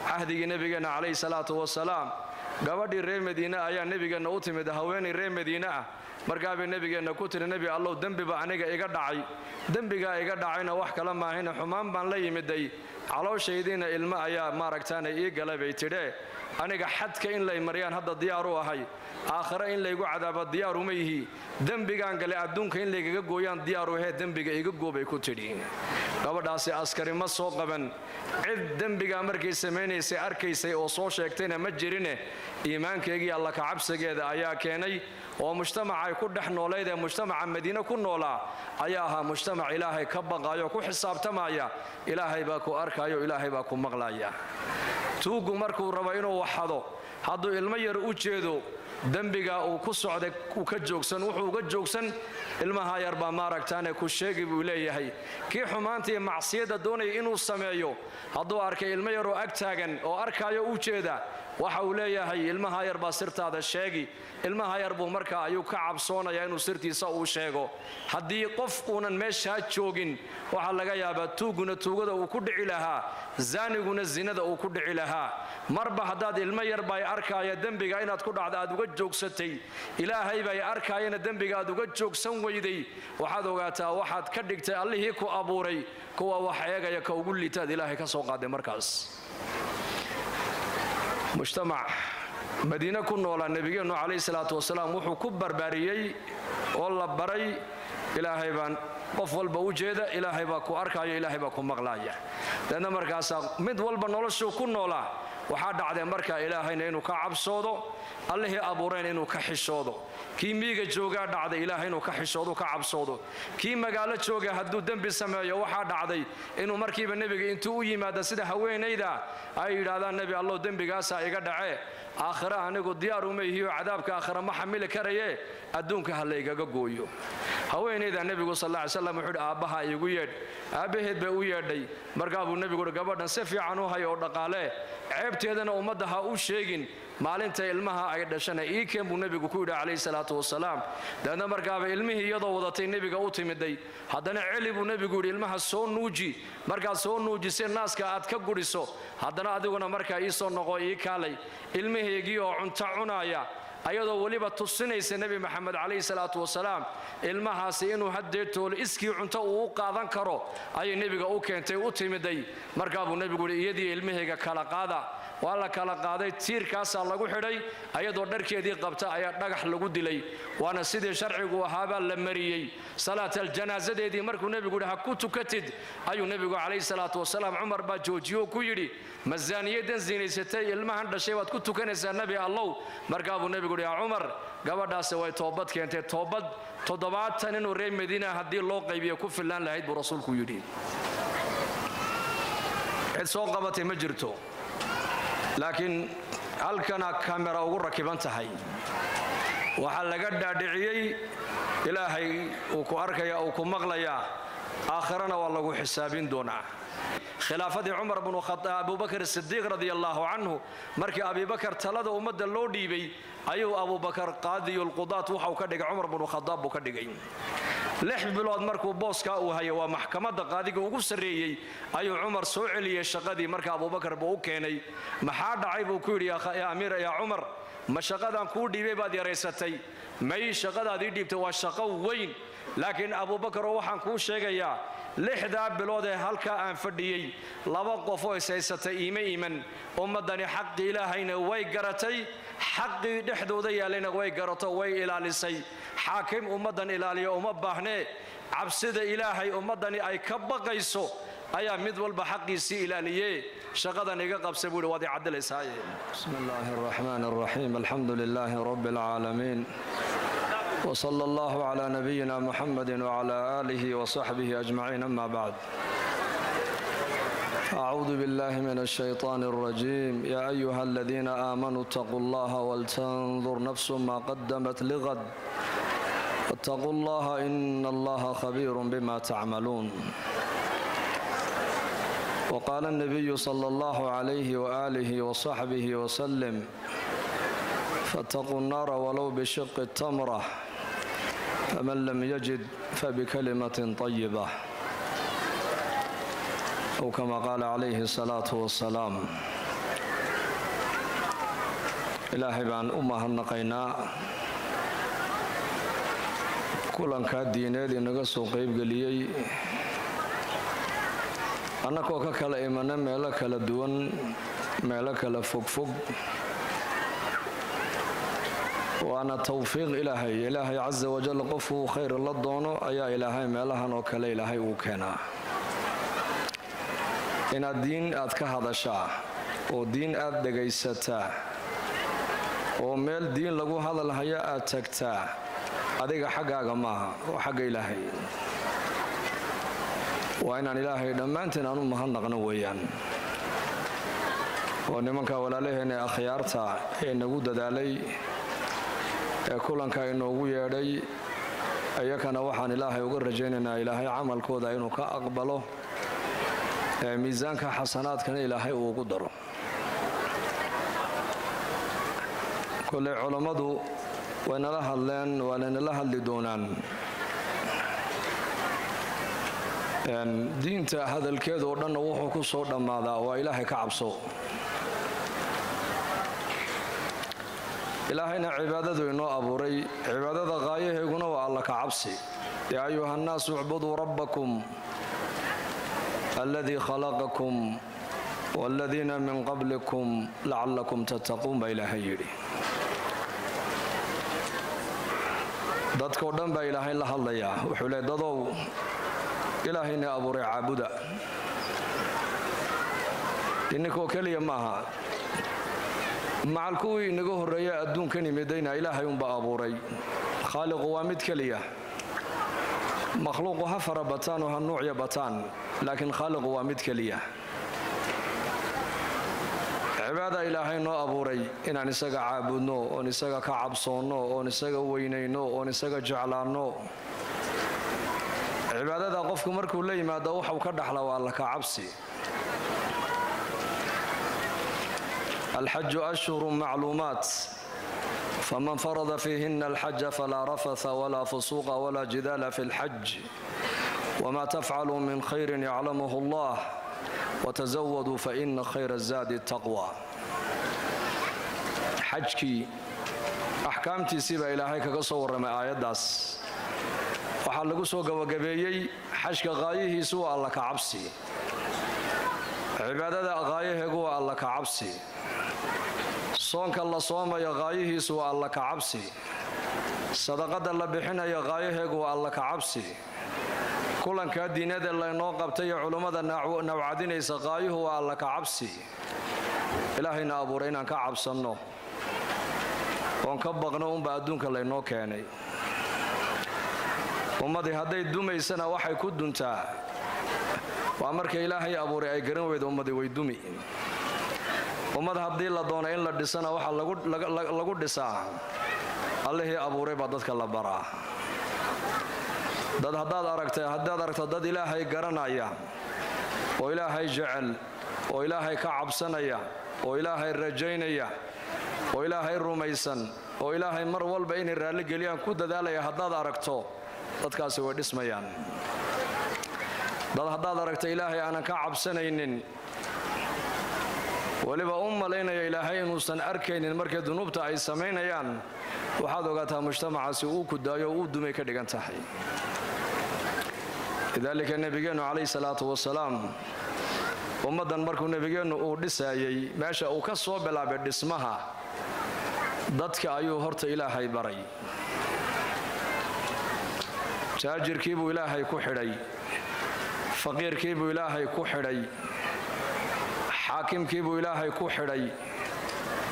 Cahdigii Nebigeenna calayhi salaatu wasalaam, gabadhii reer Madiine ayaa Nebigeenna u timid, haweenay reer Madiine ah. Markaabay Nebigeenna ku tiri: "Nebi Allow, dembiba aniga iga dhacay. Dembigaa iga dhacayna wax kala maahina, xumaan baan la yimiday, calooshaydiina ilmo ayaa maaragtaana ii gala," bay tidhee. "Aniga xadka in lay maryaan hadda diyaar u ahay, aakhare in laygu cadaabo diyaar uma yihi. Dembigaan galay adduunka in laygaga gooyaan diyaar u ahee, dembiga iga goobay," ku tidhi. Gabadhaasi askari ma soo qaban, cid dembigaa markay samaynaysay arkaysay oo soo sheegtayna ma jirine, iimaankeegii Alla kacabsigeeda ayaa keenay, oo mujtamaca ay ku dhex noolayd ee mujtamaca Madiine ku noolaa ayaa ahaa mujtamac Ilaahay ka baqaayo, ku xisaabtamaya Ilaahay baa ku arkayo, Ilaahay baa ku maqlaya. Tuuggu markuu rabo inuu waxado, hadduu ilmo yar u jeedo, dembiga uu ku socday uu ka joogsan. Wuxuu uga joogsan, ilmaha yar baa maaragtaane ku sheegi, buu leeyahay. Kii xumaanta iyo macsiyadda doonaya inuu sameeyo, hadduu arkay ilmo yaroo ag taagan oo arkaayo u jeeda, waxa uu leeyahay, "Ilmaha yar baa sirtaada sheegi." Ilmaha yar buu markaa ayuu ka cabsoonayaa inuu sirtiisa uu sheego. Haddii qof uunan meeshaa joogin, waxaa laga yaabaa tuugguna tuugada uu ku dhici lahaa, zaaniguna zinada uu ku dhici lahaa. Marba haddaad ilmo yar bay arkaaya dembiga inaad ku dhacda aad uga joogsatay, Ilaahay bay arkaayana dembiga aad uga joogsan weyday, waxaad ogaataa waxaad ka dhigtay Allihii ku abuuray kuwa wax eegaya ka ugu liitaad Ilaahay ka soo qaaday. Markaas mujtamac Madiine ku noolaa, Nebigeennu calayhi salaatu wasalaam wuxuu ku barbaariyey oo la baray: Ilaahay baan qof walba u jeeda, Ilaahay baa ku arkaayo, Ilaahay baa ku maqlaaya. Deedna markaasaa mid walba noloshuu ku noolaa waxaa dhacday markaa Ilaahayna inuu ka cabsoodo, Allihii abuureen inuu ka xishoodo. Kii miiga joogaa dhacday Ilaahay inuu ka xishoodo, ka cabsoodo. Kii magaalo jooga hadduu dembi sameeyo, waxaa dhacday inuu markiiba Nebiga intuu u yimaado, sida haweenayda, ay yidhaahdaan: "Nebi Allow, dembigaasaa iga dhacee, aakhire anigu diyaar uma ihiyo, cadaabka aakhire ma xamili karaye, adduunka ha laygaga gooyo." Haweenayda Nebigu sal ly slam wuxuu yidhi: "Aabbaha iigu yeedh." Aabbaheed bay u yeedhay. Markaa buu Nebigu uhi: "Gabadhan si fiican u hay oo dhaqaalee, ceebteedana ummadda ha u sheegin. Maalinta ilmaha ay dhashana ii keen," buu Nebigu ku yidhi calayhi salaatu wasalaam. Dabeedna markaaba ilmihii iyadoo wadatay Nebiga u timiday. "Haddana celi," buu Nebigu yidhi, "ilmaha soo nuuji. Markaad soo nuujisay, naaska aad ka gudhiso, haddana adiguna markaa ii soo noqo, ii kaalay." Ilmaheegii oo cunto cunaaya, ayadoo weliba tusinaysa Nebi Maxamed calayhi salaatu wasalaam ilmahaasi inuu haddeetoolo iskii cunto uu u qaadan karo, ayay Nebiga u keentay, u timiday. Markaa buu Nebigu yidhi: "Iyadii ilmahayga kala qaada." Waa la kala qaaday, tiirkaasaa lagu xidhay, ayadoo dharkeedii qabta ayaa dhagax lagu dilay. Waana sidii sharcigu ahaabaa la mariyey. Salaataljanaasadeedii markuu Nebigu yidhi: "Ha ku tukatid," ayuu Nebigu calayhi salaatu wasalaam, Cumar baa joojiyo oo ku yidhi: "Ma zaaniyadan zinaysatay ilmahan dhashay baad ku tukanaysaa, Nebi Allow?" Markaa buu Nebigu yidhi: "Yaa Cumar, gabadhaasi way toobad keentay. Toobad 70 inuu reer Madiina haddii loo qaybiyo ku fillaan lahayd," buu Rasuulku yidhi. Cid soo qabatay ma jirto, laakiin halkana kamera ugu rakiban tahay. Waxaa laga dhaadhiciyey Ilaahay uu ku arkaya, uu ku maqlayaa, aakhirana waa lagu xisaabin doonaa. Khilaafadii Cumar bnu Abubakar Sidiiq radia allaahu canhu, markii Abibakar talada ummadda loo dhiibay, ayuu Abubakar qaadiyulqudaat waxau ka dhigay Cumar bnu Khadaab buu ka dhigay. 6 bilood markuu booskaa uu hayay, waa maxkamadda qaadiga ugu sarreeyey, ayuu Cumar soo celiyey shaqadii. Marka Abubakar buu u keenay. "Maxaa dhacay?" buu ku yidhi. "Yaa amiir, yaa Cumar, ma shaqadan kuu dhiibay baad yaraysatay?" "May, shaqadaad ii dhiibtay waa shaqo weyn, laakiin Abuubakaroo, waxaan kuu sheegayaa, 6daa bilood ee halkaa aan fadhiyey, laba qof oo ishaysatay iima iman. Ummaddani xaqii Ilaahayna way garatay, xaqii dhexdooda yaallayna way garato, way ilaalisay. Xaakim ummaddan ilaaliya uma baahnee, cabsida Ilaahay ummaddani ay ka baqayso ayaa mid walba xaqiisii ilaaliyee. Shaqadan iga qabsa," buu yidhi, "waad i caddilaysaaye." Bismi illaahi araxmaan araxiim. Alxamdu lilaahi rabbi alcaalamiin, wsala allahu cla nabiyina muxamadi wcla aalihi wsaxbihi ajmaciin. Ama bacd, acuudu biاllahi min الshayطaan الrajiim. Ya ayuha aladiina aamanuu اtaquu اllaha waltandur nafsu ma qadamat ligad wاtaquu اllaha ina allaha khabiir bima tacmaluun. Wqaala الnabiyu slى اllahu عalayh walih wصaxbih wslm: "Faاtaquu الnaara walow bishiqi tamrة, faman lam yajid fabikalimatin طayiba," ow kama qaala calayhi الsalaatu wasalaam. Ilaahay baan u mahadnaqaynaa kulankaa diineed inaga soo qaybgeliyey, annagoo ka kala imana meelo kala duwan, meelo kala fogfog. Waana towfiiq Ilaahay. Ilaahay casa wajal qofkuu khayr la doono ayaa Ilaahay meelahan oo kale Ilaahay uu keenaa. Inaad diin aad ka hadashaa oo diin aad dhegaysataa oo meel diin lagu hadalhaya aad tagtaa, adiga xaggaaga maaha, oo xagga Ilaahay. Waa inaan Ilaahay dhammaanteen aan u mahadnaqno weeyaan, oo nimanka walaalaheen ee akhyaarta ee nagu dadaalay ee kulanka inoogu yeedhay, iyakana waxaan Ilaahay uga rajaynaynaa Ilaahay camalkooda inuu ka aqbalo, ee miisaanka xasanaadkana Ilaahay uu ugu daro. Koley culammadu waynala hadleen, waa laynala hadli doonaan. Diinta hadalkeeda oo dhanna wuxuu ku soo dhammaadaa waa Ilaahay ka cabso. Ilaahayna cibaadadu inoo abuuray, cibaadada qaayaheeguna waa Alla ka cabsi. Yaa ayuha nnaasu ucbuduu rabbakum aladii khalaqakum waaladiina min qablikum lacallakum tattaquun, baa Ilaahay yidhi. Dadkao dhan baa Ilaahay la hadlayaa, wuxuu le: dadow, Ilaahayna abuuray caabuda. Ininkoo keliya maaha, macal kuwii inaga horreeya adduunkan yimidayna Ilaahay unba abuuray. Khaaliqu waa mid keliya. Makhluuqu ha fara bataan oo ha nuucya bataan, laakiin khaaliqu waa mid keliya. Cibaada Ilaahay noo abuuray inaan isaga caabudno, oon isaga ka cabsoonno, oon isaga weynayno, oon isaga jeclaanno. Cibaadada qofku markuu la yimaado, waxau ka dhaxla waa Alla ka cabsi. Alxaju ashhuru macluumaat, faman farada fiihina alxaja falaa rafatha walaa fusuuqa walaa jidaala fi lxaj, wma tafcaluu min khayrin yaclamuhu allah, wtazawaduu faina khayra zaadi taqwa. Xajkii axkaamtiisii baa Ilaahay kaga soo warramay aayaddaas. Waxaa lagu soo gabagabeeyey xajka qaayihiisu waa Alla ka cabsi, cibaadada qaayaheegu waa Alla ka cabsi, soonka la soomayo qaayihiisu waa Alla ka cabsi, sadaqada la bixinayo qaayaheegu waa Alla ka cabsi, kulankaa diinada laynoo qabtay iyo culummada nawcadinaysa qaayuhu waa Alla ka cabsi. Ilaahayna abuuray inaan ka cabsanno oon ka baqno unbaa adduunka laynoo keenay. Ummadii hadday dumaysana, waxay ku duntaa waa marka Ilaahay abuuray ay garan weyda. Ummadii way dumi. Ummad haddii la doono in la dhisana, waxaa lagu dhisaa Allihii abuuray baa dadka la baraa. Dad haddaad aragtay, haddaad aragto dad Ilaahay garanaya oo Ilaahay jecel oo Ilaahay ka cabsanaya oo Ilaahay rajaynaya oo Ilaahay rumaysan oo Ilaahay mar walba inay raalligeliyaan ku dadaalaya, haddaad aragto, dadkaasi way dhismayaan. Dad haddaad aragto Ilaahay aanan ka cabsanaynin, weliba u malaynaya Ilaahay inuusan arkaynin markay dunuubta ay samaynayaan, waxaad ogaataa mujtamacaasi uu ku daayo, uu dumay ka dhigan tahay. Lidaalika, nebigeennu calayhi salaatu wasalaam, ummaddan markuu nebigeennu uu dhisaayey, meesha uu ka soo bilaabay dhismaha dadka ayuu horta Ilaahay baray. Taajirkiibuu Ilaahay ku xidhay, faqiirkiibuu Ilaahay ku xidhay, xaakimkiibuu Ilaahay ku xidhay,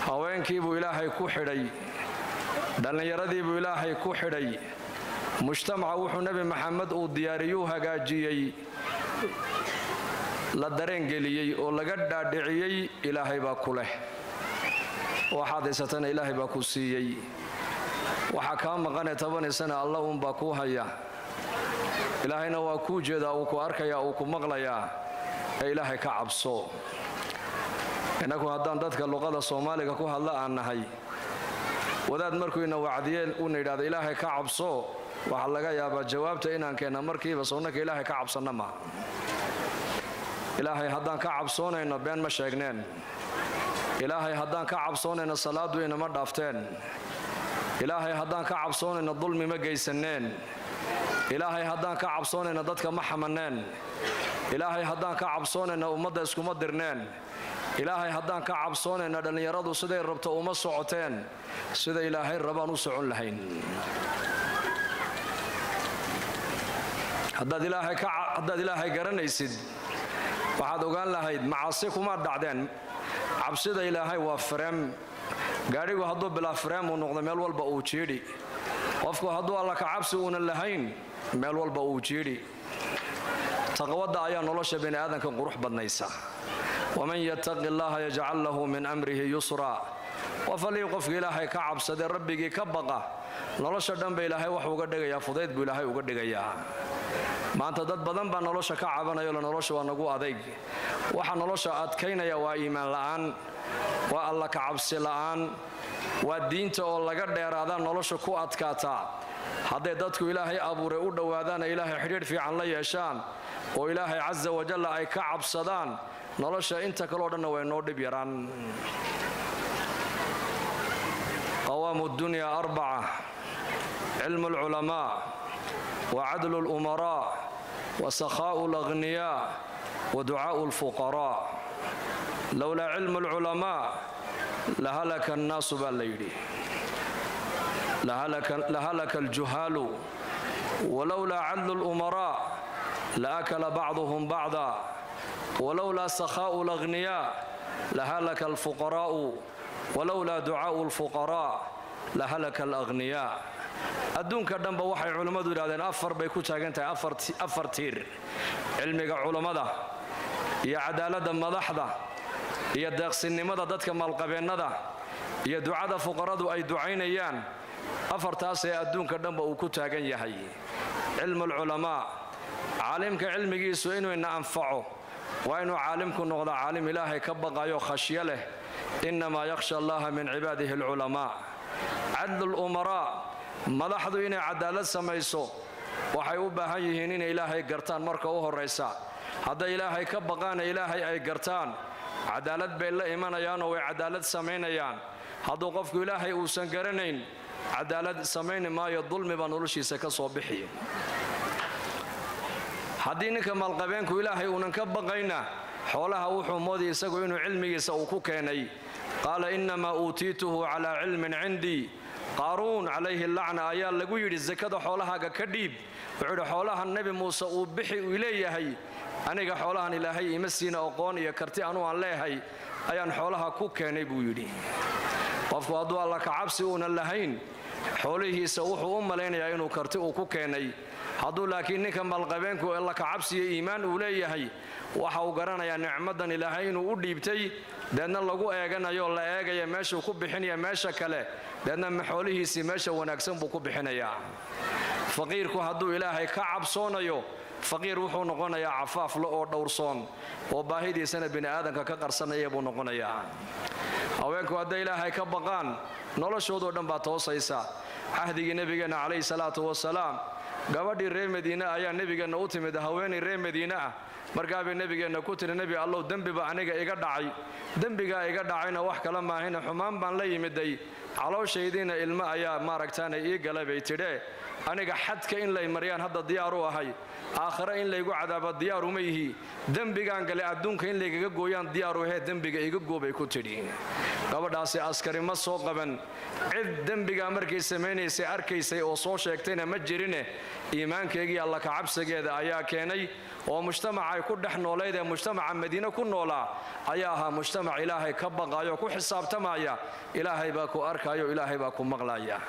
haweenkiibuu Ilaahay ku xidhay, dhallinyaradiibuu Ilaahay ku xidhay. Mujtamaca wuxuu Nebi Maxamed uu diyaariyuu hagaajiyey, la dareengeliyey oo laga dhaadhiciyey: Ilaahay baa ku leh, waxaad haysatana Ilaahay baa ku siiyey, waxaa kaa maqanee tabanaysana Alla uunbaa kuu haya, Ilaahayna waa kuu jeedaa, uu ku arkayaa, uu ku maqlayaa, ee Ilaahay ka cabso. Innagu haddaan dadka luqada Soomaaliga ku hadla aan nahay, wadaad markuu ina wacdiyeen uuna yidhahdo "Ilaahay ka cabso", waxaa laga yaabaa jawaabta inaan keenna markiiba: "Soonnaka Ilaahay ka cabsanna ma?" Ilaahay haddaan ka cabsoonayno, been ma sheegneen. Ilaahay haddaan ka cabsoonayna, salaadu inama dhaafteen. Ilaahay haddaan ka cabsoonayna, dulmi ma geysanneen. Ilaahay haddaan ka cabsoonayna, dadka ma xamanneen. Ilaahay haddaan ka cabsoonayna, ummadda iskuma dirneen. Ilaahay haddaan ka cabsoonayna, dhallinyaradu siday rabto uma socoteen, sida Ilaahay rabaan u socon lahayn. Haddaad Ilaahay garanaysid, waxaad ogaan lahayd macaasi kuma dhacdeen. Cabsida Ilaahay waa freem. Gaadhigu hadduu bilaa freem uu noqdo, meel walba uu jiidhi. Qofku hadduu Alla ka cabsi uunan lahayn, meel walba uu jiidhi. Taqwadda ayaa nolosha bini aadamka qurux badnaysa. Waman yattaqi Allaha yajcal lahu min amrihi yusra. Qof allihii qofka Ilaahay ka cabsadee Rabbigii ka baqa, nolosha dhan ba Ilaahay wax uga dhigayaa, fudayd buu Ilaahay uga dhigayaa. Maanta dad badan baa nolosha ka cabanayo, la nolosha waa nagu adayg. Waxa nolosha adkaynaya waa iimaan la'aan, waa Alla ka cabsi la'aan, waa diinta oo laga dheeraadaa nolosha ku adkaataa. Hadday dadku Ilaahay abuuray u dhowaadaana, Ilaahay xidhiidh fiican la yeeshaan oo Ilaahay casa wajalla ay ka cabsadaan, nolosha inta kaleo dhanna way noo dhib yaraan. Qawaamu dunya arbaca: cilmu alculamaa, wa cadlu alumaraa, wa sakhaa'u alaghniyaa, wa ducaa'u alfuqaraa. Lowlaa cilmu alculamaa lahalaka annaasu, baa la yidhi, lahalaka aljuhaalu, walowlaa cadlu alumaraa laakala bacduhum bacda, walowlaa sakhaa'u alaghniyaa lahalaka alfuqaraa'u, walowlaa ducaa'u alfuqaraa lahalaka alaghniyaa. Adduunka dhanba waxay culammadu yidhahdeen afar bay ku taagan tahay, afar tiir: cilmiga culammada, iyo cadaaladda madaxda, iyo deeqsinimada dadka maalqabeennada, iyo ducada fuqaradu ay ducaynayaan. Afartaasee adduunka dhanba uu ku taagan yahay. Cilmualculamaa, caalimka cilmigiisu inuu ina anfaco, waa inuu caalimku noqdaa caalim Ilaahay ka baqayo, khashyo leh. Innamaa yakhsha Allaha min cibaadihi alculamaa. Cadlulumaraa, madaxdu inay cadaalad samayso, waxay u baahan yihiin inay Ilaahay gartaan marka u horraysa. Hadday Ilaahay ka baqaana, Ilaahay ay gartaan, cadaalad bay la imanayaanoo way cadaalad samaynayaan. Hadduu qofku Ilaahay uusan garanayn, cadaalad samayni maayo, dulmi baa noloshiisa ka soo bixi. Haddii ninka maalqabeenku Ilaahay uunan ka baqayna, xoolaha wuxuu moodaya isagu inuu cilmigiisa uu ku keenay. Qaala innamaa uutiituhu calaa cilmin cindii. Qaaruun calayhi lacna ayaa lagu yidhi, "Sakada xoolahaaga ka dhiib." Wuxuu yidhi, "Xoolahan Nebi Muuse uu bixi uu leeyahay, aniga xoolahan Ilaahay ima siina, aqoon iyo karti anuu aan leehay ayaan xoolaha ku keenay," buu yidhi. Qofku hadduu Alla ka cabsi uunan lahayn, xoolihiisa wuxuu u malaynayaa inuu karti uu ku keenay. Hadduu laakiin ninka maalqabeenku Alla ka cabsiyo iimaan uu leeyahay, waxa uu garanayaa nicmadan Ilaahay inuu u dhiibtay, deedna lagu eeganayo, la eegaya meeshuu ku bixinaya meesha kale, deedna xoolihiisii meesha wanaagsan buu ku bixinayaa. Faqiirku hadduu Ilaahay ka cabsoonayo, faqiir wuxuu noqonayaa cafaafle oo dhowrsoon oo baahidiisana bini'aadanka ka qarsanaya buu noqonayaa. Haweenku hadday Ilaahay ka baqaan, noloshoodoo dhan baa toosaysa. Cahdigii Nebigeenna calayhi salaatu wasalaam, gabadhii reer Madiine ayaa Nebigeenna u timid, haweenay reer Madiine ah. Markaabay Nebigeenna ku tiri, "Nebi Allow, dembiba aniga iga dhacay. Dembigaa iga dhacayna wax kala maahina, xumaan baan la yimiday, calooshaydiina ilmo ayaa maaragtaana ii gala," bay tidhee. "Aniga xadka in lay maryaan hadda diyaar u ahay, aakhare in laygu cadaabo diyaar uma ihi. Dembigaan galay adduunka in laygaga gooyaan diyaar u ahee, dembiga iga goobay," ku tidhi. Gabadhaasi askari ma soo qaban, cid dembigaa markay samaynaysay arkaysay oo soo sheegtayna ma jirine, iimaankeygii Alla kacabsigeeda ayaa keenay, oo mujtamaca ay ku dhex noolayd ee mujtamaca Madiine ku noolaa ayaa ahaa mujtamac Ilaahay ka baqaayo, ku xisaabtamaya Ilaahay baa ku arkayo, Ilaahay baa ku maqlaya.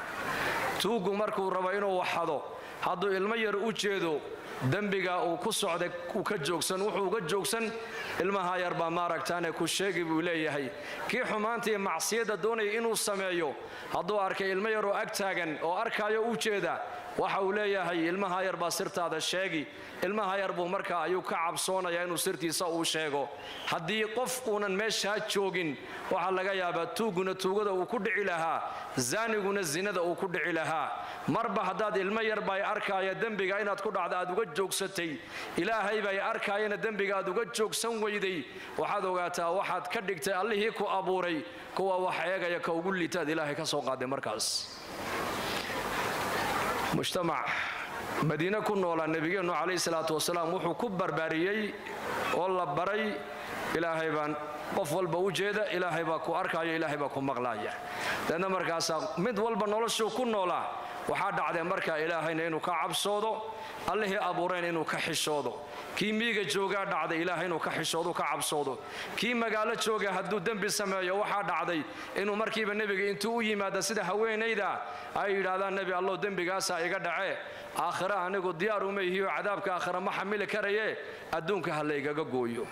Tuuggu markuu rabo inuu waxado, hadduu ilmo yar u jeedo, dembigaa uu ku socday uu ka joogsan. Wuxuu uga joogsan, ilmaha yar baa maaragtaane ku sheegi, buu leeyahay. Kii xumaanta iyo macsiyadda doonaya inuu sameeyo, hadduu arkay ilmo yaroo ag taagan oo arkaayo u jeeda, Waxa uu leeyahay ilmaha yar baa sirtaada sheegi. Ilmaha yar buu markaa ayuu ka cabsoonayaa inuu sirtiisa uu sheego. Haddii qof uunan meeshaa joogin, waxaa laga yaabaa tuuguna tuugada uu ku dhici lahaa, zaaniguna zinada uu ku dhici lahaa. Marba haddaad ilmo yar bay arkaaya dembiga inaad ku dhacda aad uga joogsatay, Ilaahay bay arkaayana dembiga aad uga joogsan weyday, waxaad ogaataa waxaad ka dhigtay Allihii ku abuuray kuwa wax eegaya ka ugu liitaad Ilaahay ka soo qaaday. Markaas mujtamac Madiine ku noolaa nebigeennu calayhi salaatu wasalaam wuxuu ku barbaariyey oo la baray Ilaahay baan qof walba u jeeda, Ilaahay baa ku arkaya, Ilaahay baa ku maqlaaya. Deedna markaasaa mid walba noloshuu ku noolaa waxaa dhacday markaa Ilaahayna inuu ka cabsoodo, Allihii abuureen inuu ka xishoodo. Kii miiga joogaa dhacday Ilaahay inuu ka xishoodo, ka cabsoodo. Kii magaalo jooga hadduu dembi sameeyo, waxaa dhacday inuu markiiba nebiga intuu u yimaado, sida haweenayda ay yidhaahdaan: "Nebi Allow, dembigaasaa iga dhacee, aakhire anigu diyaar uma ihiyo, cadaabka aakhire ma xamili karaye, adduunka ha laygaga gooyo."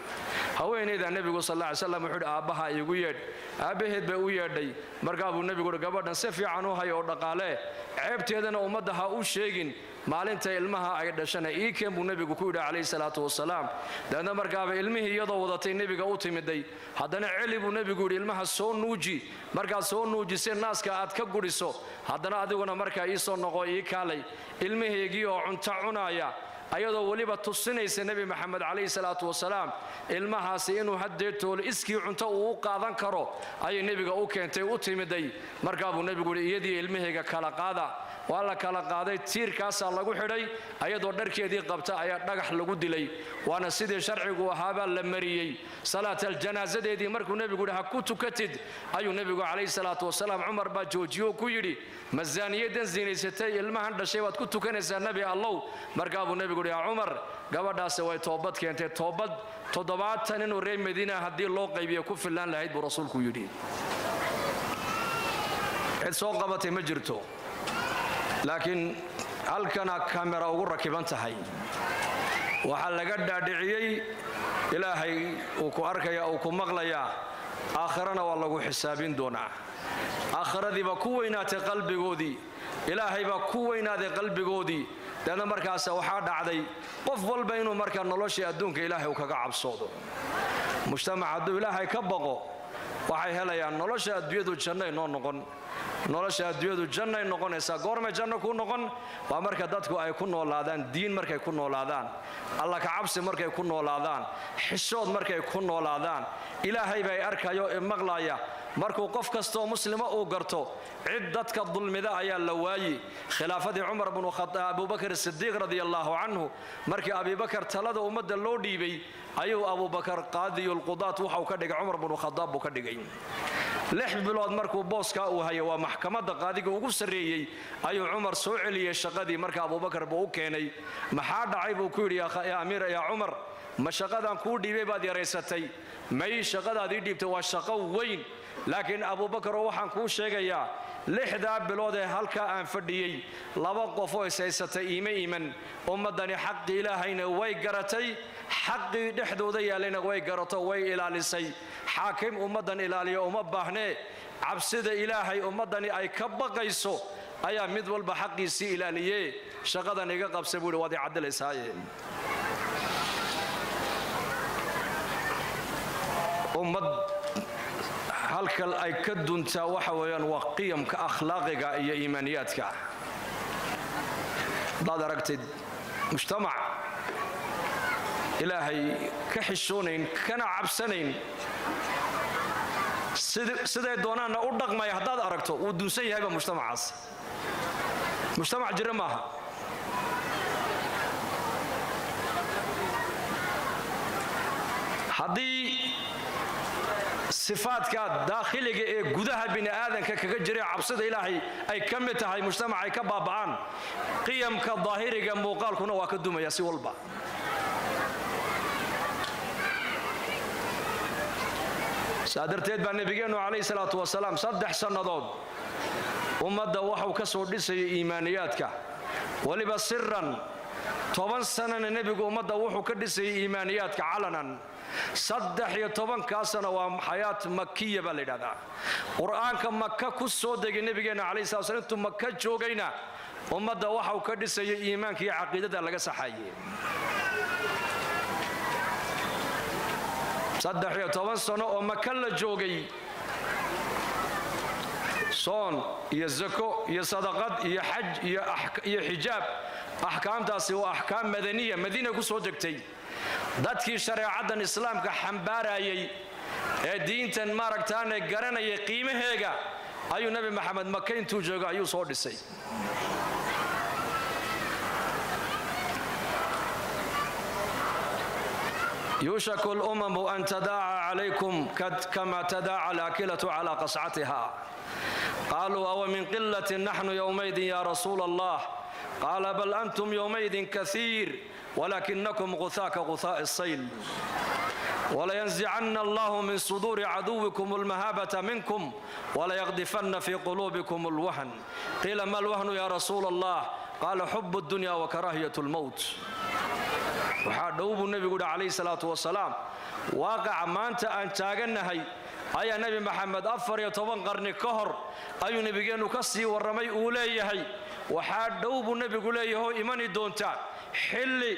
Haweenayda nebigu sal alla ly slam wuxuu yidhi: "Aabbaha iigu yeedh." Aabbaheed bay u yeedhay. Markaa buu nebigu uhi: "Gabadhan si fiican u hay oo dhaqaalee, ceebteedana ummadda ha u sheegin. Maalinta ilmaha ay dhashana ii keen," buu nebigu ku yidhi calayhi salaatu wasalaam. Dabeedna markaaba ilmihii iyadoo wadatay nebiga u timiday. Haddana celi buu nebigu yidhi, ilmaha soo nuuji. Markaad soo nuujisay, naaska aad ka gudhiso, haddana adiguna markaa ii soo noqo, ii kaalay. Ilmahaygii oo cunto cunaaya, ayadoo weliba tusinaysa Nebi Maxamed calayhi salaatu wasalaam ilmahaasi inuu haddeetoolo iskii cunto uu u qaadan karo, ayay nebiga u keentay, u timiday. Markaa buu nebigu yidhi: "Iyadii ilmahayga kala qaada." Waa la kala qaaday, tiirkaasaa lagu xidhay, ayadoo dharkeedii qabta ayaa dhagax lagu dilay. Waana sidii sharcigu ahaabaa la mariyey. Salaataljanaasadeedii markuu nebigu yidhi ha ku tukatid, ayuu nebigu calayhi salaatu wasalaam, Cumar baa joojiyo oo ku yidhi: "Ma zaaniyadan zinaysatay ilmahan dhashay waad ku tukanaysaa, Nebi Allow?" Markaa buu nebigu yidhi: "Yaa Cumar, gabadhaasi way toobad keentay. Toobad 70 inuu reer Madiina haddii loo qaybiyo ku fillaan lahayd," buu rasuulku yidhi. Cid soo qabatay ma jirto, laakiin halkana kamera ugu rakiban tahay. Waxaa laga dhaadhiciyey Ilaahay uu ku arkaya, uu ku maqlayaa, aakhirana waa lagu xisaabin doonaa. Aakhiradii baa ku weynaatay qalbigoodii, Ilaahay baa ku weynaaday qalbigoodii. Deedna markaas waxaa dhacday qof walba inuu markaa noloshii adduunka Ilaahay uu kaga cabsoodo. Mujtamac hadduu Ilaahay ka baqo, waxay helayaan nolosha adduunyadu jannay noo noqon. Nolosha adduunyadu jannay noqonaysaa. Goormay janno ku noqon? Waa marka dadku ay ku noolaadaan diin, markay ku noolaadaan Alla ka cabsi, markay ku noolaadaan xishood, markay ku noolaadaan Ilaahay bay arkayo ee maqlaya. Markuu qof kastoo muslima uu garto, cid dadka dulmida ayaa la waayi. Khilaafadii Cumar bnu Abubakar Sidiiq radia allaahu canhu, markii Abibakar talada ummadda loo dhiibay, ayuu Abubakar qaadiyulqudaat waxau ka dhigay Cumar bnu Khadaab buu ka dhigay. 6 bilood markuu booskaa uu hayay, waa maxkamadda qaadiga ugu sarreeyey, ayuu Cumar soo celiyey shaqadii. Marka Abubakar buu u keenay. "Maxaa dhacay?" buu ku yidhi. "Yaa amiir, yaa Cumar, ma shaqadan kuu dhiibay baad yaraysatay?" "May, shaqadaad ii dhiibtay waa shaqo weyn, laakiin Abuubakaroo, waxaan kuu sheegayaa 6daa bilood ee halkaa aan fadhiyey, laba qofoo ishaysatay iima iman. Ummaddani xaqii Ilaahayna way garatay, xaqii dhexdooda yaallayna way garato, way ilaalisay. Xaakim ummaddan ilaaliya uma baahnee, cabsida Ilaahay ummaddani ay ka baqayso ayaa mid walba xaqiisii ilaaliyee. Shaqadan iga qabsa," buu yidhi, "waad i caddilaysaaye." Ummad halkal ay ka duntaa waxa weeyaan waa qiyamka akhlaaqiga iyo iimaaniyaadka. Haddaad aragtid mujtamac Ilaahay ka xishoonayn kana cabsanayn, siday doonaanna u dhaqmaya haddaad aragto, wuu dunsan yahayba mujtamacaas. Mujtamac jira maaha. Haddii sifaadka daakhiliga ee gudaha bini aadanka kaga jira cabsida Ilaahay ay ka mid tahay mujtamac ay ka baaba'aan, qiyamka daahiriga muuqaalkuna waa ka dumaya si walba. Saa darteed baa nebigeennu calayhi salaatu wasalaam 3 sannadood ummadda waxuu ka soo dhisayay iimaaniyaadka, weliba siran. 10 sanana nebigu ummadda wuxuu ka dhisayay iimaaniyaadka calanan. 13-kaa sano waa xayaat makiya baa la yidhahdaa. Qur'aanka Maka ku soo degay, nebigeenna calayhi salat slam intuu Maka joogayna ummadda waxau ka dhisayay iimaanka iyo caqiidada laga saxayay. 13 sano oo Maka la joogay, soon iyo zako iyo sadaqad iyo xaj iyo xijaab, axkaamtaasi waa axkaam madaniya, Madiina ku soo degtay. Dadkii shareecaddan islaamka xambaarayay ee diintan maaragtaane garanayay qiimaheega ayuu Nebi Maxamed Maka intuu joogo ayuu soo dhisay. Yuushaku lumamu an tadaaca calaykum kama tadaaca alaakilatu calaa qascatiha. Qaaluu awa min qilatin naxnu yowmaydin ya rasuula Allah? Qaala bal antum yowmaydin kaiir walakinakum guhaa ka guhaa'i sayl. Walayanzicana allahu min suduuri caduwikum almahaabata minkum walayaqdifanna fii quluubikum alwahn. Qiila ma alwahnu ya rasuula Allah? Qaala xub اdunya wakaraahiyat اlmowt. Waxaa dhow buu nebigu yidhi calayhi salaatu wasalaam, waaqaca maanta aan taagannahay ayaa Nebi Maxamed 14 qarni ka hor ayuu nebigeennu ka sii warramay. Uu leeyahay, waxaa dhow buu nebigu leeyahay oo imani doonta xilli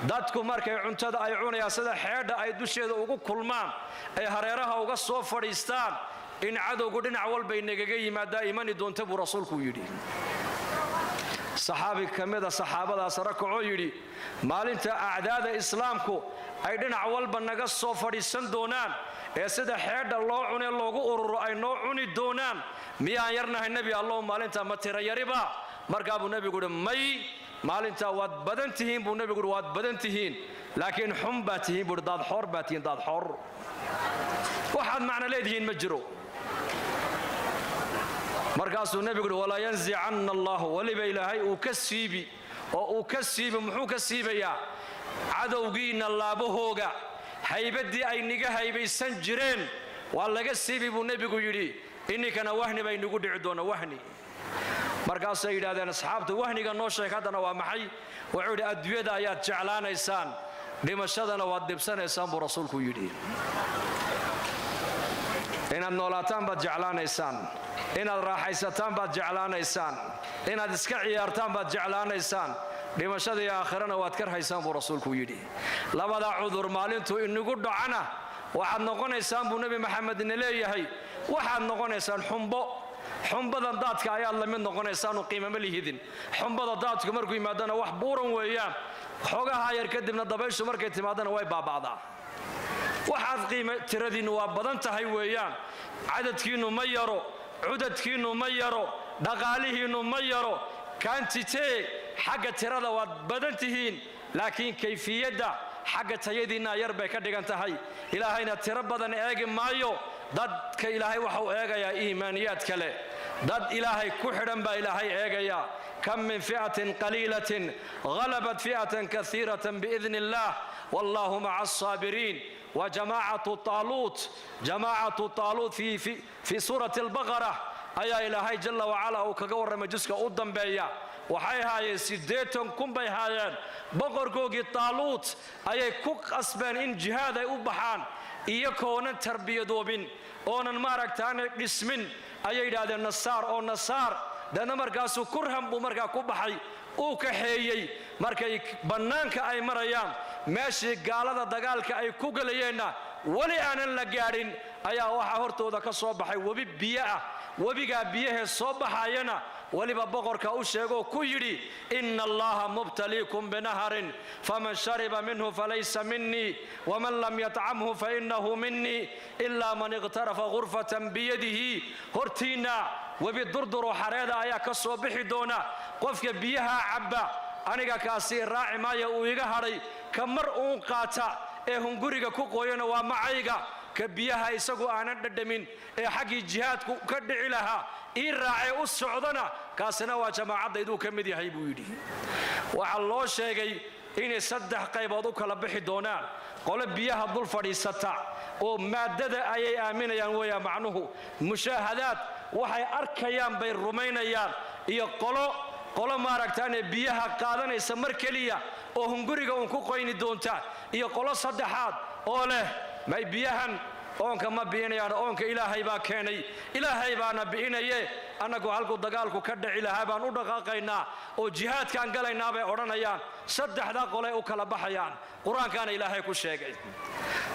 dadku markay cuntada ay cunayaan sida xeedha ay dusheeda ugu kulmaan, ay hareeraha uga soo fadhiistaan, in cadowgu dhinac walbay nagaga yimaadaa imani doonta buu rasuulku yidhi. Saxaabi ka mida saxaabadaas rakacoo yidhi, maalinta acdaada islaamku ay dhinac walba naga soo fadhiisan doonaan ee sida xeedha loo cunee loogu ururo ay noo cuni doonaan, miyaan yarnahay, Nebi Allow? Maalintaa ma tira yariba? Markaa buu nebigu uhi, may, maalintaa waad badan tihiin buu nebigu uhi, waad badan tihiin, laakiin xun baa tihiin buuhi, daadxoor baa tihiin, daadxoor, waxaad macno leedihiin ma jiro. Markaasuu nebigu uhi, walaa yanzicanna allahu, weliba Ilaahay uu ka siibi oo uu ka siibi. Muxuu ka siibayaa? Cadowgiinna laabahooga haybaddii ay niga haybaysan jireen waa laga siibi buu nebigu yidhi. Ininkana wahni bay nagu dhici doona, wahni. Markaasay yidhahdeen asxaabtu, wahniga noo sheeg haddana waa maxay? Wuxuu yidhi, adduunyada ayaad jeclaanaysaan, dhimashadana waad dhibsanaysaan buu rasuulku yidhi. Inaad noolaataan baad jeclaanaysaan, inaad raaxaysataan baad jeclaanaysaan, inaad iska ciyaartaan baad jeclaanaysaan, dhimashada iyo aakhirana waad karhaysaan buu rasuulku yidhi. Labada cudur maalintuu inagu dhacana waxaad noqonaysaan buu Nebi Maxamed ina leeyahay, waxaad noqonaysaan xumbo. Xumbadan daadka ayaad la mid noqonaysaanu qiimama lihidin. Xumbada daadku markuu yimaadana wax buuran weeyaan, xoogaha yar kadibna dabayshu markay timaadana way baaba'daa. Waxaad qiima tiradiinnu waa badan tahay weeyaan, cadadkiinnu ma yaro, cudadkiinnu ma yaro, dhaqaalihiinnu ma yaro, quantity xagga tirada waad badan tihiin, laakiin kayfiyadda xagga tayadiinna yar bay ka dhigan tahay. Ilaahayna tiro badan eegi maayo dadka, Ilaahay waxau eegayaa iimaaniyaad kale, dad Ilaahay ku xidhan baa Ilaahay eegayaa. Kam min fi'atin qaliilatin ghalabat fi'atan kaiiratan biidni illaah, wallahu maca alsaabiriin. Wa jamaacatu taaluut, jamaacatu taaluut fi suurati albaqara ayaa Ilaahay jalla wacala uu kaga warramay juska u dambeeya. Waxay haayeen 80,000 bay haayeen. Boqorkoogii Taaluut ayay ku qasbeen in jihaad ay u baxaan, iyakoonan tarbiyadoobin oonan maaragtaanay dhismin ayay yidhaahdeen nasaar oo nasaar. Deedna markaasuu kurhan buu markaa ku baxay, uu kaxeeyey. Markay bannaanka ay marayaan, meeshii gaalada dagaalka ay ku gelayeenna weli aanan la gaadhin, ayaa waxaa hortooda ka soo baxay webi biyo ah. Webigaa biyahee soo baxayana weliba boqorka u sheegoo ku yidhi, ina allaha mubtaliikum binaharin, faman shariba minhu falaysa minii, waman lam yatcamhu fainahu minii, ilaa man iqtarafa ghurfatan biyadihi. Hortiinna webi durduroo xareeda ayaa ka soo bixi doona. Qofka biyaha cabba aniga kaasi raaci maaya, uu iga hadhay. Ka mar uun qaata ee hunguriga ku qooyana waa macayga. Ka biyaha isagu aanan dhadhamin ee xaggii jihaadku ka dhici lahaa ii raacee u socdana, kaasina waa jamaacaddayduu ka mid yahay buu yidhi. Waxaa loo sheegay inay saddex qaybood u kala bixi doonaan: qole biyaha dul fadhiisata oo maaddada ayay aaminayaan weeyaa, macnuhu mushaahadaad waxay arkayaan bay rumaynayaan, iyo qolo maaragtaane biyaha qaadanaysa mar keliya oo hunguriga uun ku qoyni doonta, iyo qolo saddexaad Oo leh may biyahan oonka ma bi'inayaan, oonka Ilaahay baa keenay, Ilaahay baana bi'inaye, annagu halkuu dagaalku ka dhici lahaa baan u dhaqaaqaynaa oo jihaadkaan galaynaa, bay odhanayaan. Saddexdaa qolay u kala baxayaan. Qur-aankaana Ilaahay ku sheegay.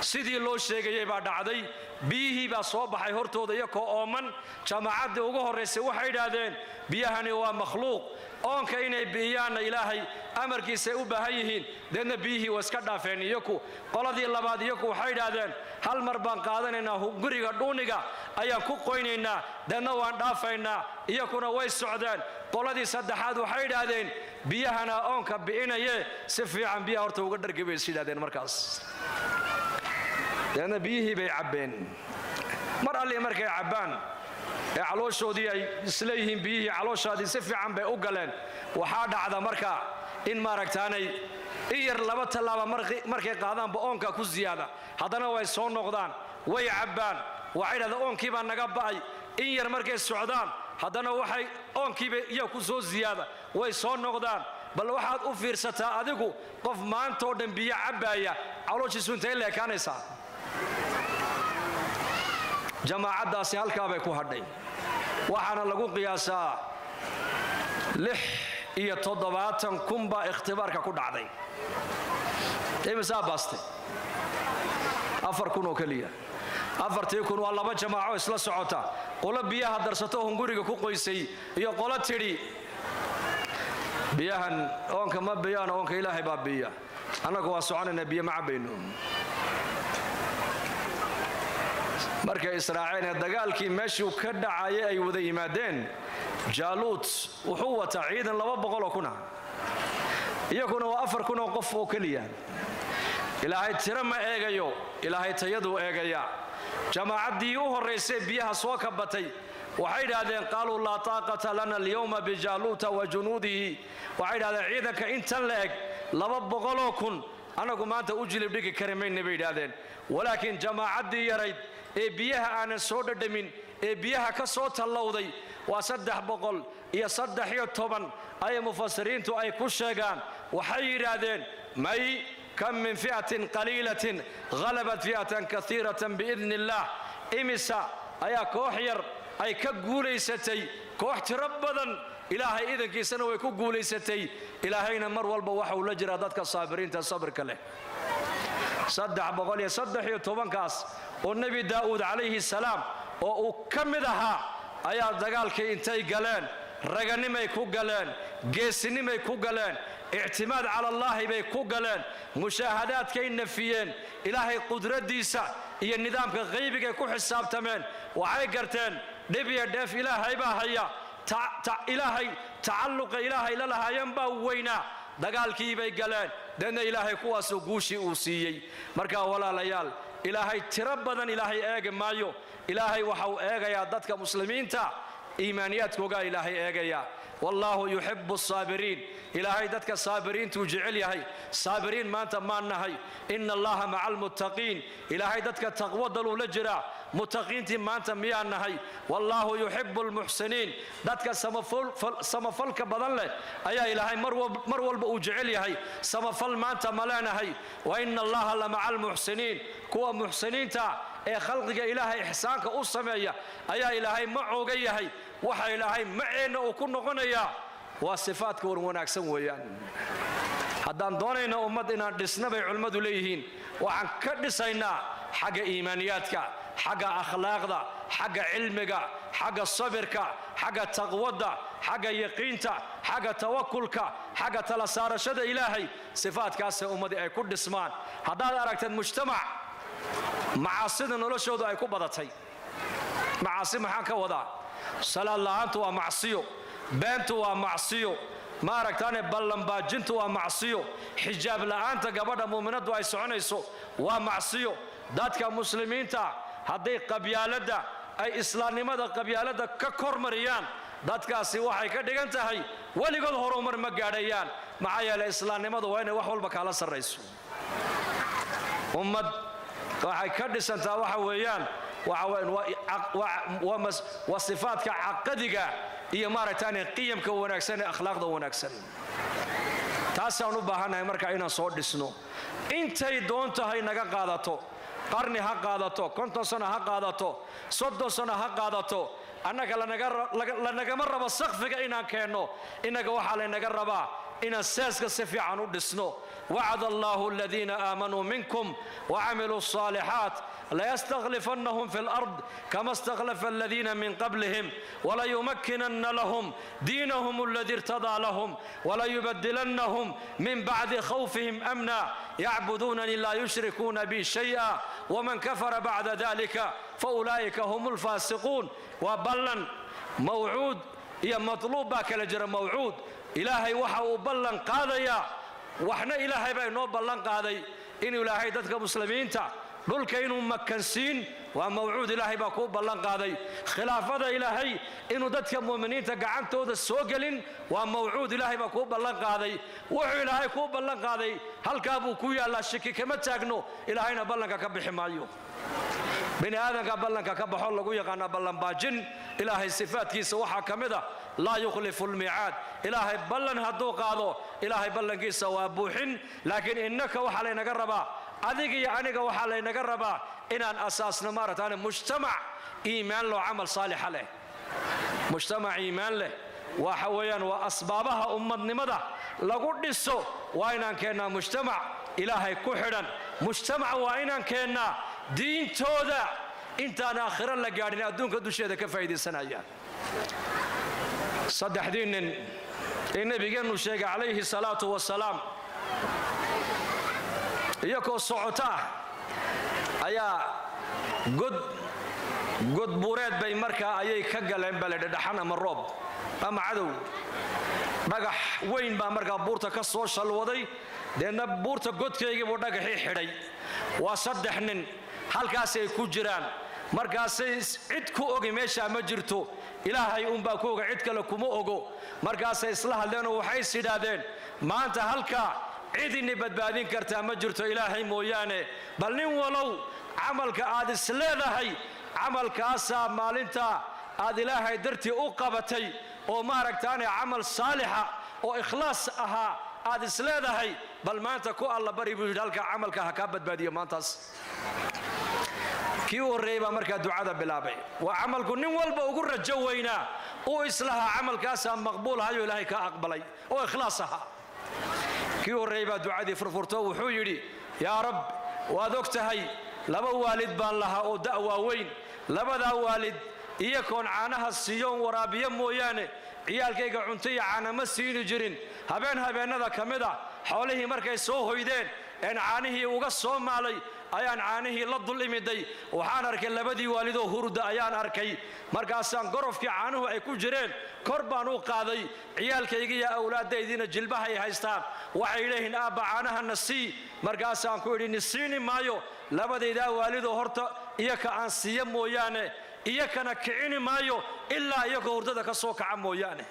Sidii loo sheegayay baa dhacday. Biyihii baa soo baxay hortooda iyakoo ooman. Jamaacaddii ugu horraysay waxay idhaahdeen, biyahani waa makhluuq, oonka inay bi'iyaanna Ilaahay amarkiisay u baahan yihiin. Deedna biyihii waa iska dhaafeen iyaku. Qoladii labaad iyaku waxay idhaahdeen, hal mar baan qaadanaynaa, guriga dhuuniga ayaan ku qoynaynaa, deedna waan dhaafaynaa. Iyakuna way socdeen. Qoladii saddexaad waxay idhaahdeen, biyahana oonka bi'inaye, si fiican biyaha horta uga dhargi, bay is yidhahdeen. Markaas deedna biyihii bay cabbeen. Mar alli markay cabbaan ee calooshoodii ay isleeyihiin biyihii calooshaadii si fiican bay u galeen, waxaa dhacda marka in maaragtaanay in yar laba tallaaba markay qaadaanba oonka ku siyaada. Haddana way soo noqdaan, way cabbaan. Waxay dhahdaa, oonkii baa naga ba'ay. In yar markay socdaan, haddana waxay oonkiiba iya ku soo siyaada, way soo noqdaan. Bal waxaad u fiirsataa adigu, qof maantoo dhan biyo cabbaaya calooshiisu intay leekaanaysaa? Jamaacaddaasi halkaa bay ku hadhay. Waxaana lagu qiyaasaa 76,000 baa ikhtibaarka ku dhacday. Imisaa baastay? 4,000 oo keliya. 4,000 waa laba jamaaco isla socota: qolo biyaha darsato, hunguriga ku qoysay, iyo qolo tidhi, biyahan oonka ma biyaan, oonka Ilaahay baa biya, annagu waa soconaynaa, biyo ma cabbayno. Markay israaceen ee dagaalkii meeshuu ka dhacaya ay wada yimaadeen, Jaaluut wuxuu wataa ciidan 200,000 ah, iyaguna waa 4,000 oo qof oo keliya. Ilaahay tiro ma eegayo, Ilaahay tayaduu eegayaa. Jamaacaddii u horraysay biyaha soo kabatay waxay idhaahdeen, qaaluu laa taaqata lana alyawma bijaaluuta wa junuudihi. Waxay idhahdeen, ciidanka intan la eg, 200,000, annagu maanta u jilib dhigi kari mayna, bay idhaahdeen. Walaakiin jamaacaddii yarayd ee biyaha aanan soo dhadhamin ee biyaha ka soo tallowday waa 313 ayay mufasiriintu ay ku sheegaan. Waxay yidhaahdeen, may, kam min fi'atin qaliilatin halabat fi'atan kaiiratan biidni illaah. Imisa ayaa koox yar ay ka guulaysatay koox tiro badan? Ilaahay idankiisana way ku guulaysatay. Ilaahayna mar walba waxa uu la jiraa dadka saabiriinta, sabirka leh. 313-kaas oo Nebi Daa'uud calayhi salaam oo uu ka mid ahaa ayaa dagaalkii intay galeen, raganimay ku galeen, geesinimay ku galeen, ictimaad cala allaahi bay ku galeen, mushaahadaadkay nafiyeen, Ilaahay qudraddiisa iyo nidaamka qaybigay ku xisaabtameen. Waxay garteen dhib iyo dheef Ilaahay baa haya. Ilaahay tacalluqa Ilaahay la lahaayeen baa weynaa. Dagaalkii bay galeen, deedna Ilaahay kuwaasuu guushii uu siiyey. Marka walaalayaal, Ilaahay tiro badan Ilaahay eegi maayo. Ilaahay waxa uu eegayaa dadka muslimiinta iimaaniyaadkoogaa Ilaahay eegayaa. Wallaahu yuxibu asaabiriin. Ilaahay dadka saabiriintuu jecel yahay. Saabiriin maanta maan nahay? Ina Allaha maca almuttaqiin. Ilaahay dadka taqwadaluu la jiraa. Muttaqiintii maanta miyaa nahay? Wallaahu yuxibu almuxsiniin. Dadka samafalka badan leh ayaa Ilaahay mar walba uu jecel yahay. Samafal maanta ma leenahay? Wa ina Allaha la maca almuxsiniin. Kuwa muxsiniinta ee khalqiga Ilaahay ixsaanka u sameeya ayaa Ilaahay macooga yahay. Waxa Ilaahay maceenna uu ku noqonayaa waa sifaadka war wanaagsan weeyaan. Haddaan doonayna ummad inaan dhisna, bay culimmadu leeyihiin, waxaan ka dhisaynaa xagga iimaaniyaadka, xagga akhlaaqda, xagga cilmiga, xagga sabirka, xagga taqwadda, xagga yaqiinta, xagga tawakulka, xagga tala saarashada Ilaahay. Sifaadkaasee ummadii ay ku dhismaan. Haddaad aragteed mujtamac macaasida noloshoodu ay ku badatay, macaasi maxaan ka wadaa? Salaad la'aantu waa macsiyo, beentu waa macsiyo, maaragtaane ballanbaajintu waa macsiyo, xijaab la'aanta gabadha muuminaddu ay soconayso waa macsiyo. Dadka muslimiinta hadday qabyaaladda ay islaamnimada qabyaaladda ka kormariyaan, dadkaasi waxay ka dhigan tahay weligood horumar ma gaadhayaan. Maxaa yeelay, islaamnimadu waa inay wax walba kaala sarrayso. Ummad waxay ka dhisantaa waxa weeyaan waa sifaadka caqadiga iyo maaragtaane qiyamka wanaagsan ee akhlaaqda wanaagsan. Taasaan u baahannahay marka inaan soo dhisno. Intay doontahay naga qaadato, qarni ha qaadato, 50 sano ha qaadato, 30 sano ha qaadato, annaga lanagama rabo sakfiga inaan keenno. Innaga waxaa laynaga rabaa inaan seeska si fiican u dhisno. Wacada Allahu aladiina aamanuu minkum wacamiluu الصaalixaat layastakhlifannahum fi اlard kama istakhlafa aladiina min qablihim walayumakkinanna lahum diinahum aladi irtadaa lahum walayubadilannahum min bacdi khawfihim amna yacbuduunani laa yushrikuuna bi shay'a waman kafara bacda dalika faulaa'ika hum lfaasiquun. Waa ballan. Mawcuud iyo matluub baa kala jira. Mawcuud, Ilaahay waxa uu ballan qaadayaa waxna. Ilaahay baa inoo ballan qaaday inuu Ilaahay dadka muslimiinta dhulka inuu makansiin. Waa mawcuud, Ilaahay baa kuu ballan qaaday. Khilaafada Ilaahay inuu dadka mu'miniinta gacantooda soo gelin waa mawcuud, Ilaahay baa kuu ballan qaaday. Wuxuu Ilaahay kuu ballan qaaday halkaa buu ku yaallaa, shiki kama taagno. Ilaahayna ballanka ka bixi maayo. Bini aadanka ballanka ka baxo lagu yaqaanaa ballanbaajin. Ilaahay sifaadkiisa waxaa ka mid a laa yukhlifu lmiicaad. Ilaahay ballan hadduu qaado, Ilaahay ballankiisa waa buuxin. Laakiin innaka waxaa laynaga rabaa, adiga iyo aniga waxaa laynaga rabaa inaan asaasno maaragtaan mujtamac iimaan loo, camal saalixa leh. Mujtamac iimaan leh waxa weeyaan waa asbaabaha ummadnimada lagu dhiso. Waa inaan keennaa mujtamac Ilaahay ku xidhan. Mujtamac waa inaan keennaa diintooda intaan aakhiro la gaadhin adduunka dusheeda ka faa'iidaysanaya. Saddexdii nin ee nebigeennu sheegay calayhi salaatu wasalaam, iyagoo socoto ah ayaa god godbuureed bay markaa ayay ka galeen baledhedhaxan ama roob ama cadow. Dhagax weyn baa markaa buurta ka soo shalwaday, deedna buurta godkaygii buu dhagaxii xidhay. Waa saddex nin, halkaasay ku jiraan. Markaasay cid ku ogi meeshaa ma jirto, Ilaahay unbaa ku oga, cid kale kuma ogo. Markaasay isla hadleenoo waxay is yidhaahdeen: "Maanta halkaa cid ini badbaadin kartaa ma jirto Ilaahay mooyaane. Bal nin walow camalka aad is leedahay, camalkaasaa maalinta aad Ilaahay dartii u qabatay oo maaragtaane camal saalixa oo ikhlaas ahaa aad is leedahay, bal maanta ku Alla bari," buu yidhi, "halkaa camalka ha kaa badbaadiyo maantaas." Kii u horreeyey baa markaa ducada bilaabay. Waa camalku nin walba ugu rajo weynaa, uu islahaa camalkaasaa maqbuul ahayo Ilaahay kaa aqbalay oo ikhlaas ahaa. Kii u horreeyey baa ducadii furfurto. Wuxuu yidhi: "Yaa Rab, waad og tahay, laba waalid baan lahaa oo da' waaweyn. Labadaa waalid iyakoon caanaha siiyoon waraabiyo mooyaane, ciyaalkayga cunto iyo caana ma siini jirin. Habeen habeennada ka mid a, xoolihii markay soo hoydeen een caanihii uga soo maalay, ayaan caanihii la dul imiday. Waxaan arkay labadii waalidoo hurda ayaan arkay. Markaasaan gorofkii caanuhu ay ku jireen kor baan u qaaday. Ciyaalkayga iyo awlaadaydiina jilbahay haystaan. Waxay leeyihiin: 'Aabba, caanahana sii.' Markaasaan ku idhi: 'Ni siini maayo labadaydaa waalidoo horta iyaka aan siiya mooyaane. Iyakana kicini maayo ilaa iyakoo hurdada ka soo kaca mooyaane.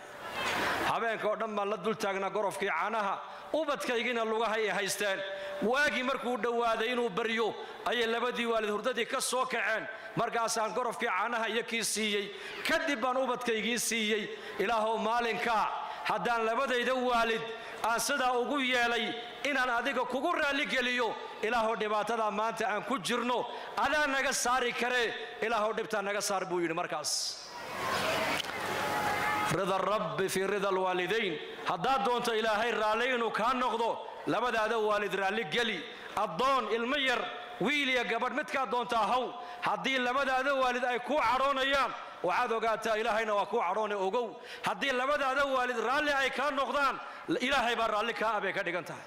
Habeenka oo dhan baan la dul taagnaa gorofkii caanaha, ubadkaygiina lugahay ay haysteen. Waagii markuu dhowaaday inuu baryo ayay labadii waalid hurdadii ka soo kaceen. Markaasaan gorofkii caanaha iyo kii siiyey, kadib baan ubadkaygii siiyey. Ilaahow, maalinkaa haddaan labadayda waalid aan sidaa ugu yeelay inaan adiga kugu raalligeliyo, Ilaahow, dhibaatadaa maanta aan ku jirno adaa naga saari karee, Ilaahow, dhibtaa naga saar,' buu yidhi." Markaas rida rabbi fii rida alwaalidayn. Haddaad doonto Ilaahay raalli inuu kaa noqdo, labadaada waalid raalli geli. Addoon ilmo yar, wiil iyo gabadh, midkaa doontaa haw, haddii labadaada waalid ay kuu cadhoonayaan, waxaad ogaataa Ilaahayna waa kuu cadhoonay. Ogow, haddii labadaada waalid raalli ay kaa noqdaan, Ilaahay baa raalli kaa ah bay ka dhigan tahay.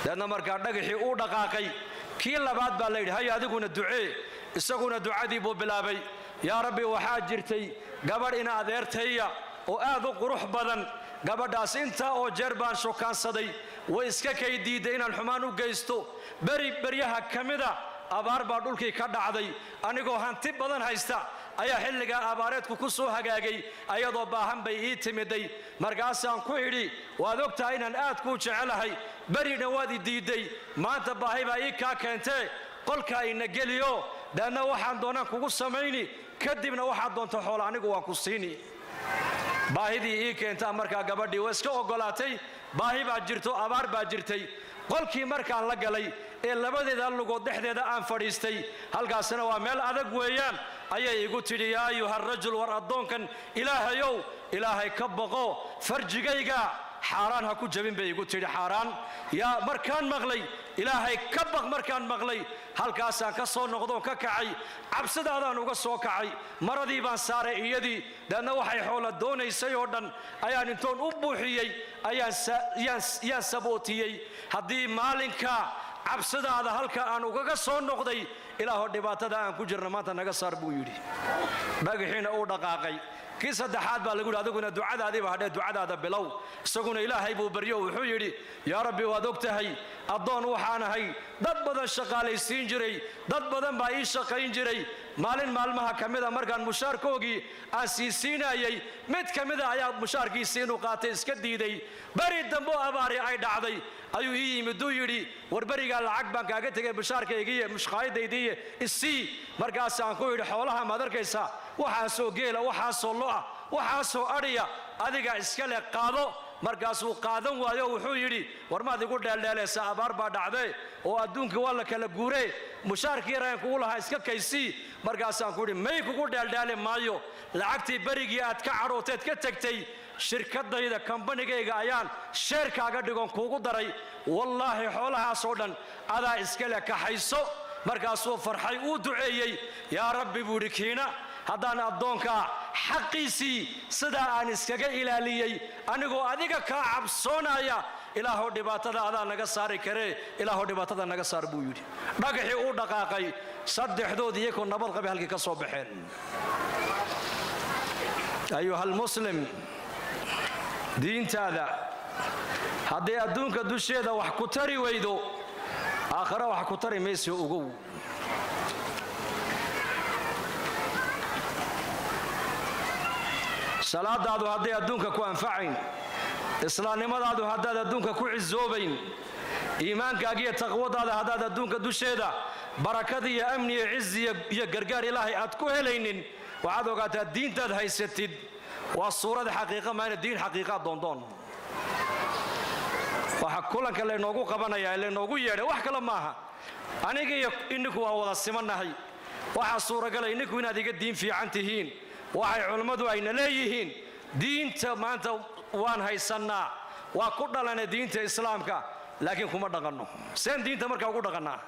Deedna markaa dhagaxii uu dhaqaaqay. Kii labaad baa la yidhi: "Hay, adiguna ducee." Isaguna ducadii buu bilaabay: "Yaa Rabbi, waxaa jirtay gabadh ina adeertaya oo aad u qurux badan. Gabadhaas intaa oo jeer baan shukaansaday, way iska kay diidday inaan xumaan u geysto. Beri beryaha ka mida abaar baa dhulkii ka dhacday. Anigoo hanti badan haysta ayaa xilligaa abaareedku ku soo hagaagay. Ayadoo baahan bay ii timiday. Markaasaan ku idhi: 'Waad og tahay inaan aad kuu jecelahay, berina waad i diidday. Maanta baahi baa ii kaa keentee, qolkaa ina geliyo, deedna waxaan doonaan kugu samayni, kadibna waxaad doonta xoola anigu waan ku siini.' Baahidii ii keentaa markaa gabadhii waa iska oggolaatay. Baahi baa jirto, abaar baa jirtay. Qolkii markaan la galay ee labadeeda lugood dhexdeeda aan fadhiistay, halkaasina waa meel adag weeyaan, ayay igu tidhi: "Yaa ayuha rajul, war addoonkan Ilaahayow, Ilaahay ka baqo, farjigayga xaaraan ha ku jabin," bay igu tidhi. Xaaraan yaa markaan maqlay, "Ilaahay ka baq" markaan maqlay, halkaasaan ka soo noqdoon ka kacay, cabsidaadaan uga soo kacay. Maradii baan saaray iyadii, deedna waxay xoola doonaysay oo dhan ayaan intoon u buuxiyey ayaan sabootiyey. Haddii maalinka cabsidaada halka aan ugaga soo noqday, "Ilaahoo, dhibaatada aan ku jirna maanta naga saar," buu yidhi. Dhagaxiina uu dhaqaaqay. Kii saddexaad baa lagu yidhi: "Adiguna ducadaadiiba hadhee, ducadaada bilow." Isaguna Ilaahay buu baryo, wuxuu yidhi: "Yaa Rabbi, waad og tahay, addoon waxaan ahay dad badan shaqaalaysiin jiray, dad badan baa ii shaqayn jiray. Maalin maalmaha ka mida markaan mushaarkoogii aan siisiinayay, mid ka mida ayaa mushaarkiisii inuu qaatay iska diiday. Beri dambe oo abaari ay dhacday ayuu ii yimid, uu yidhi: 'War, berigaa lacag baan kaaga tegay, mushaarkaygiiyo mushqaayadaydiiyo isii.' Markaasaan ku yidhi: 'Xoolaha maad arkaysaa? Waxaasoo geela, waxaasoo lo'a, waxaasoo adhiya, adiga iska leh, qaado.' Markaasuu qaadan waayo, wuxuu yidhi: 'War, maad igu dheeldheelaysaa? Abaar baa dhacdee oo adduunkii waa la kala guuree, mushaarkii yaraan kugu lahaa iska kaysii.' Markaasaan ku yidhi: 'May, kugu dheeldheeli maayo. Lacagtii berigii aad ka cadhooteed ka tegtay, shirkadayda, kambanigayga ayaan sheerkaaga dhigoon kuugu daray. Wallaahi, xoolahaasoo dhan adaa iska leh, kaxayso.' Markaasuu farxay, uu duceeyey. 'Yaa Rabbi,' buu yidhi, 'kiina haddaan addoonkaa xaqiisii sidaa aan iskaga ilaaliyey anigoo adiga kaa cabsoonaya, Ilaahow, dhibaatada adaa naga saari karee, Ilaahow, dhibaatada naga saar,' buu yidhi. Dhagaxii uu dhaqaaqay. Saddexdood iyagoo nabad qabay halkii ka soo baxeen. Ayuhalmuslim, diintaada hadday adduunka dusheeda wax ku tari weydo, aakhare wax ku tari mayso, ogow. Salaadaadu hadday adduunka ku anfacayn, islaamnimadaadu haddaad adduunka ku cisoobayn, iimaankaaga iyo taqwadaada haddaad adduunka dusheeda barakada iyo amni iyo cizi iyo gargaar Ilaahay aad ku helaynin, waxaad ogaataa diintaad haysatid waa suurada xaqiiqa maana diin xaqiiqaa doondoon. Waxa kulanka laynoogu qabanayaa ee laynoogu yeedhay wax kale maaha. Aniga iyo ininku waa wada simannahay. Waxaa suuragalay ininku inaad iga diin fiican tihiin. Waxay culammadu ayna leeyihiin, diinta maanta waan haysannaa, waa ku dhalanay diinta Islaamka, laakiin kuma dhaqanno. Seen diinta markaa ugu dhaqannaa?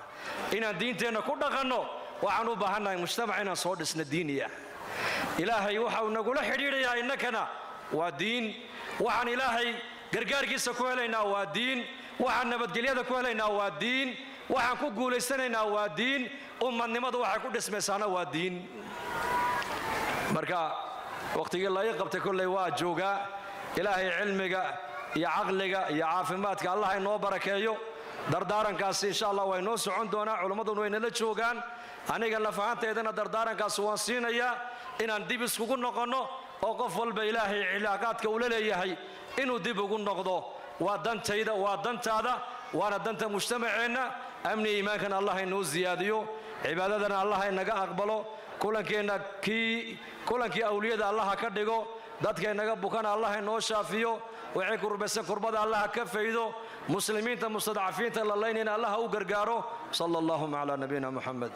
Inaan diinteenna ku dhaqanno waxaan u baahannahay mujtamac inaan soo dhisno diiniya. Ilaahay waxa uu nagula xidhiidhayaa innakana waa diin. Waxaan Ilaahay gargaarkiisa ku helaynaa waa diin. Waxaan nabadgelyada ku helaynaa waa diin. Waxaan ku guulaysanaynaa waa diin. Ummadnimadu waxay ku dhismaysaana waa diin. Marka wakhtigii lai qabtay kolley waa joogaa. Ilaahay cilmiga iyo caqliga iyo caafimaadka Allah inoo barakeeyo. Dardaarankaasi insha Allah waa inoo socon doonaa, culimmaduna waynala joogaan. Aniga lafahanteedana dardaarankaasi waan siinayaa, inaan dib iskugu noqonno oo qof walba Ilaahay cilaaqaadka ula leeyahay inuu dib ugu noqdo. Waa dantayda, waa dantaada, waana danta mujtamaceenna. Amni iimaankana Allah inoo siyaadiyo, cibaadadana Allah inaga aqbalo, kulankeenna kii kulankii awliyada Allaha ka dhigo, dadka inaga bukana Allah inoo shaafiyo, waxay kurbaysan kurbada Allaha ka faydo, muslimiinta mustadcafiinta la laynayna Allaha u gargaaro. Sala allahuma calaa nabiyina Muxamed.